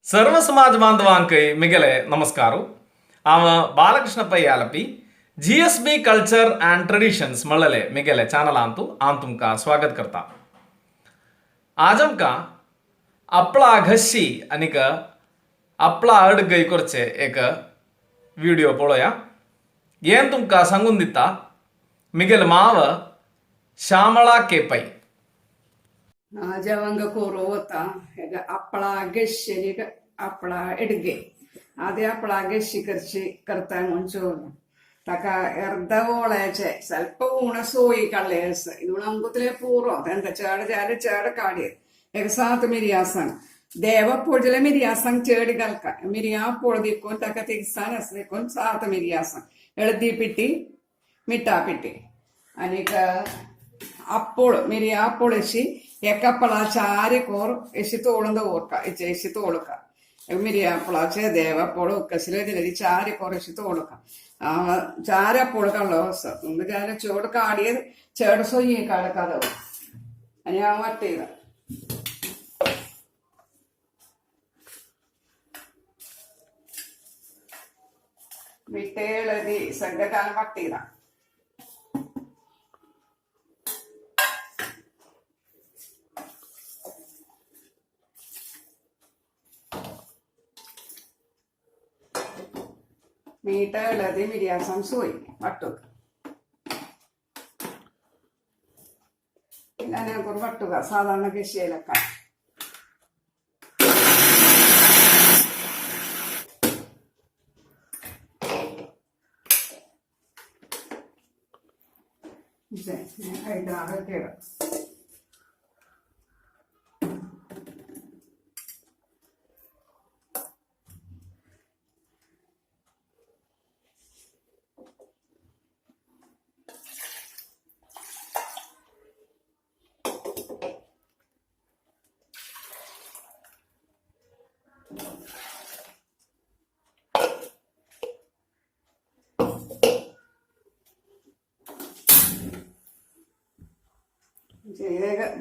सर्व समाज बांधवांकय मिगेले नमस्कार. हांव Balakrishna Pai Alleppey, GSB culture and traditions म्हणलेले मिगेले चॅनलांतू हांव तुमकां स्वागत करता. आज आमकां आपला घशी आनीक आपला अडगय करचे एक व्हिडिओ पळोवया. हें तुमकां सांगून दिता मिगेल माव श्यामळा के पै. ಜವಂಗ ಕೋರು ಓತ ಈಗ ಅಪ್ಪಳ ಗೆಶ್ಶನಿಗ ಅಪ್ಪಳ ಎಡ್ಗೆ ಅದೇ ಅಪ್ಪಳ ಗೆಶ್ಶಿ ಕರ್ಚಿ करता म्हणून ताका अर्ध ओळ्याचे ಸ್ವಲ್ಪ ಉಣ ಸೋಯಿ ಕಳ್ಳೆಸ್ ಇದು ನಮ್ಗುತ್ತಲೇ ಪೂರ್ವ ಎಂತ ಚೇಡ ಜಾಲೆ ಚೇಡ ಕಾಡಿ एक सात मिरयासांग देवा पोळजले मिरयासांग चेड घालका मिरयां पोळ दिकून ताका तिगसान आसा देखून सात मिरयासांग हळदी पिठी मिठा पिठी आनीक आप्पोळ मिरयां आप्पोळ अशी एका पळा चार कोर अशी तोडून दवरका अशी तोडका मिरयापळाचे देवापोळ कसले दिले चार कोर अशी तोडका चार आप्पोळ काडलो असो जाल्यार चड काडयेर चड सोयी काडका दवर आनी हांव वाडटा. मीठ सगळं घालून वाटयता. मीठ हळदी मिरयासांग सोय वाटूक പിന്നെ വട്ടുക സാധാരണ കൃഷിയിലൊക്കെ ഇതാകെ.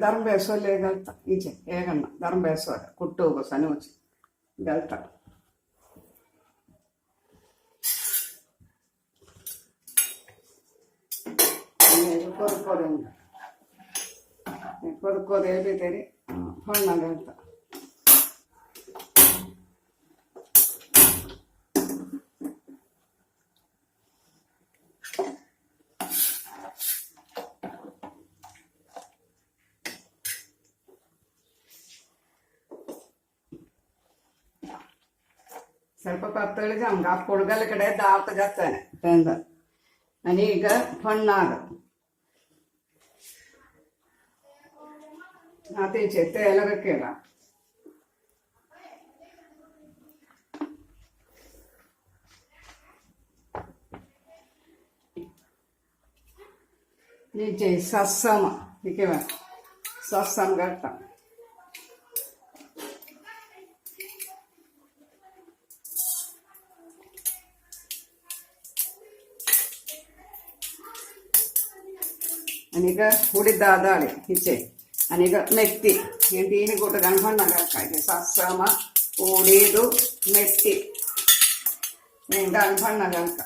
ಧರ್ಮಬೇಸೋಲೆ ಗಲ್ತ ಈಚೆ ಏಗಣ್ಣ ಧರ್ಮಬೇಸೋಲೆ ಕುಟ್ಟು ಸನೂಚಿ ಗಲ್ತ. ಕೊರ್ಕೋದೆ ಕೊರ್ಕೋದೆ ಭಿತರಿ ಹೊಣ್ಣ ಗಲ್ತ. ಸ್ವಲ್ಪ ಪತ್ತಳಿ ಜಂಗ పొడుగల ಕಡೆ ದಾಟ ಜಾತಾನೆ ತಂದ आणि ಈಗ ಫಣ್ಣಾಗ ಆತೀಚೆ ತೇಲಗಕ್ಕಿಲ್ಲ. ಈಚೆ ಸಸ್ಸಮ ಈಕೆ ಸಸ್ಸಮ ಗಟ್ಟ. ಅನೀಗ ಉಡಿದ ದಾಳಿ ಈಚೆ ಅನೀಗ ಮೆತ್ತಿ तीन കൂട്ട ಗಣಪಣ್ಣ ಸಸ್ಸಮ ಉಡಿದು ಮೆತ್ತಿ ಗಣಪಣ್ಣ ಗಲ್ಕ.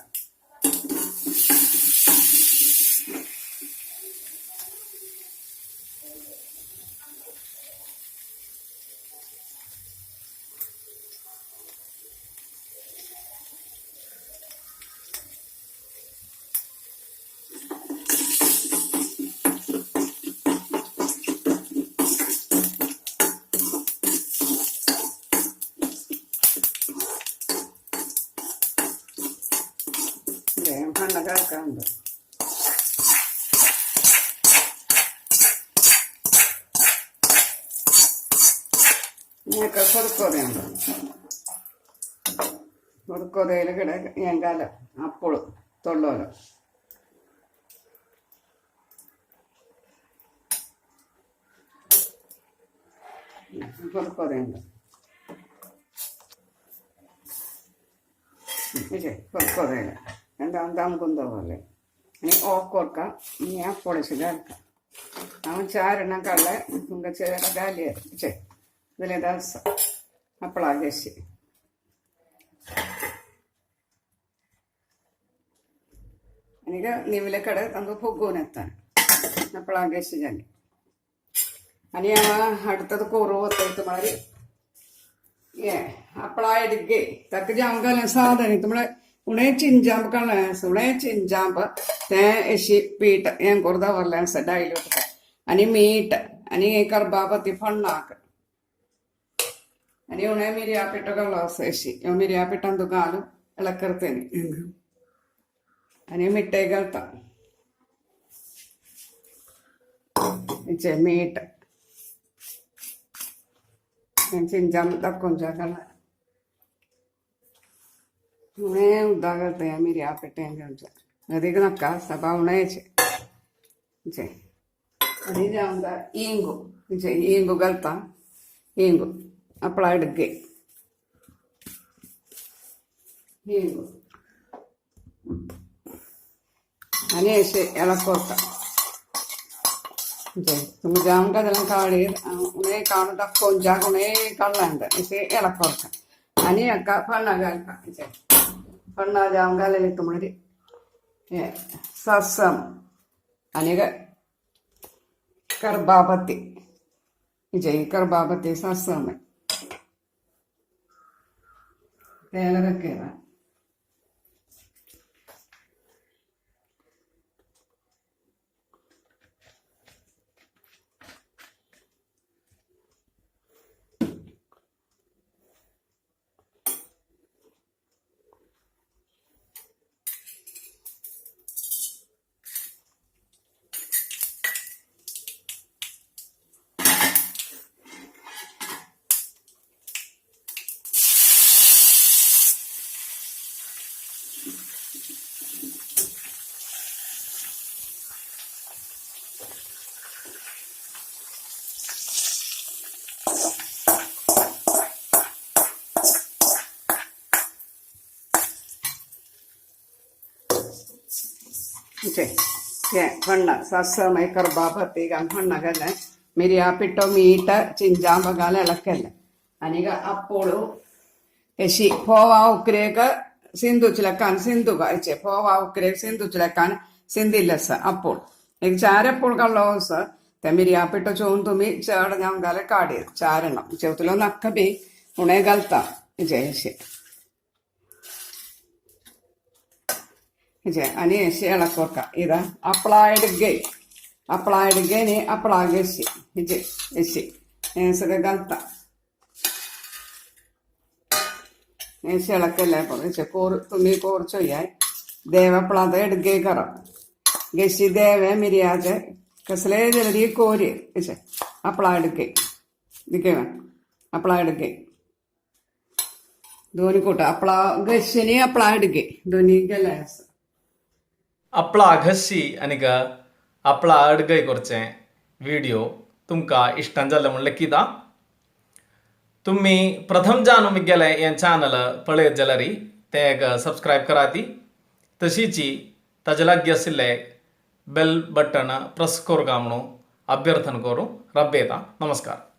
ಹಣ್ಣಗಾಕಂಡು ಕೊರ್ಕೋದೆ ಉಂಡು ಕೊರ್ಕೋದೆയിൽ കിട ഏങ്കാല അപ്പോಳು തൊള്ളോല ಕೊರ್ಕೋದೆ ಉಂಡು ಕೊರ್ಕೋದೆയിൽ എന്താ പോലെ ഇനി ഓക്കോർക്ക ഇനി ആ പൊളിച്ചില്ല അവൻ ചാരണം കള്ള ചേര കാലിയ ചേ ഇതിലെ ദിവസം. आपला गशी. आणि निवले कडे तांदूळ फुगोवन येता आपला गशी जाली. आणि അടുത്തത് കുറവ് तुम्हाला ये आपला എടുക്കെ തക്ക് जाम साधन तुम्हाला उणे चिंजांब काडलें उणे चिंजांब तें अशी पीठ हें करून दवरलें आसा डायल्यूट आनी मीठ आनी करबापती फण्णाक आनी उणे मिरया पिठो घालो आसा अशी ह्यो मिरया पिठान तुका घालून एळकरतेनी आनी मिठय घालता मीठ चिंजांब दाखोवच्या घाला उणे उदक घालता मिरया पिठें घेवच्या अधिक नाका सभा उणेच आनी जावंदा इंगू इंगू घालता इंगू आपला अडगे इंगू आनी अशें एळकोता. तुमी जाम घातल्यान काडी उणे काडून दाखोवच्याक उणे काडलां अशें एळकोता. आनी हाका फण्णा घालपा फण्णा जाम घालें म्हणटकीर ससम आनी करबापती जय करबापती ससम तेल रखेगा. फण्णा ससम करबापती फण्णा घालें मिरया पिठो मीठ चिंजांब घाल एळकलें. आनी आपोळू अशी फोवा उकरेक सिंधूच लेखान सिंधू घालचे फोवा उकरेक सिंधूच लेखान सिंधिल्लें आसा आपोळ एक चार आपोळ काडलो आसा ते मिरया पिठो चोवन तुमी चड जावन घाले काडी चार चेवतलो नाका बी उणें घालता अशें आनी अशें एळकोरका. इदा आपला एडगे आपला एडगे न्ही आपला अशी हेजे अशी हें सगळें घालता हें एळकलें पळय कोर तुमी कोर चोयाय देव आपला एडगे करप गेशी देवे मिरयाचे कसलेय जाल्यार कोरी अशें आपला एडगे दिके आपला एडगे दोन्ही कोटा आपला गशीनी आपला एडगे दोन्ही गेले आसा. आपला घस्सी आनीक आपला अडगय करचें व्हिडिओ तुमकां इश्टान जालें म्हणलें कित्याक तुमी प्रथम जानू गेले हें चॅनल पळयत जाल्यार तें एक सबस्क्रायब करात, तशीच ताजे लागीं आशिल्लें बेल बटन प्रेस करूं म्हणून अभ्यर्थन करूं रब्बेता. नमस्कार.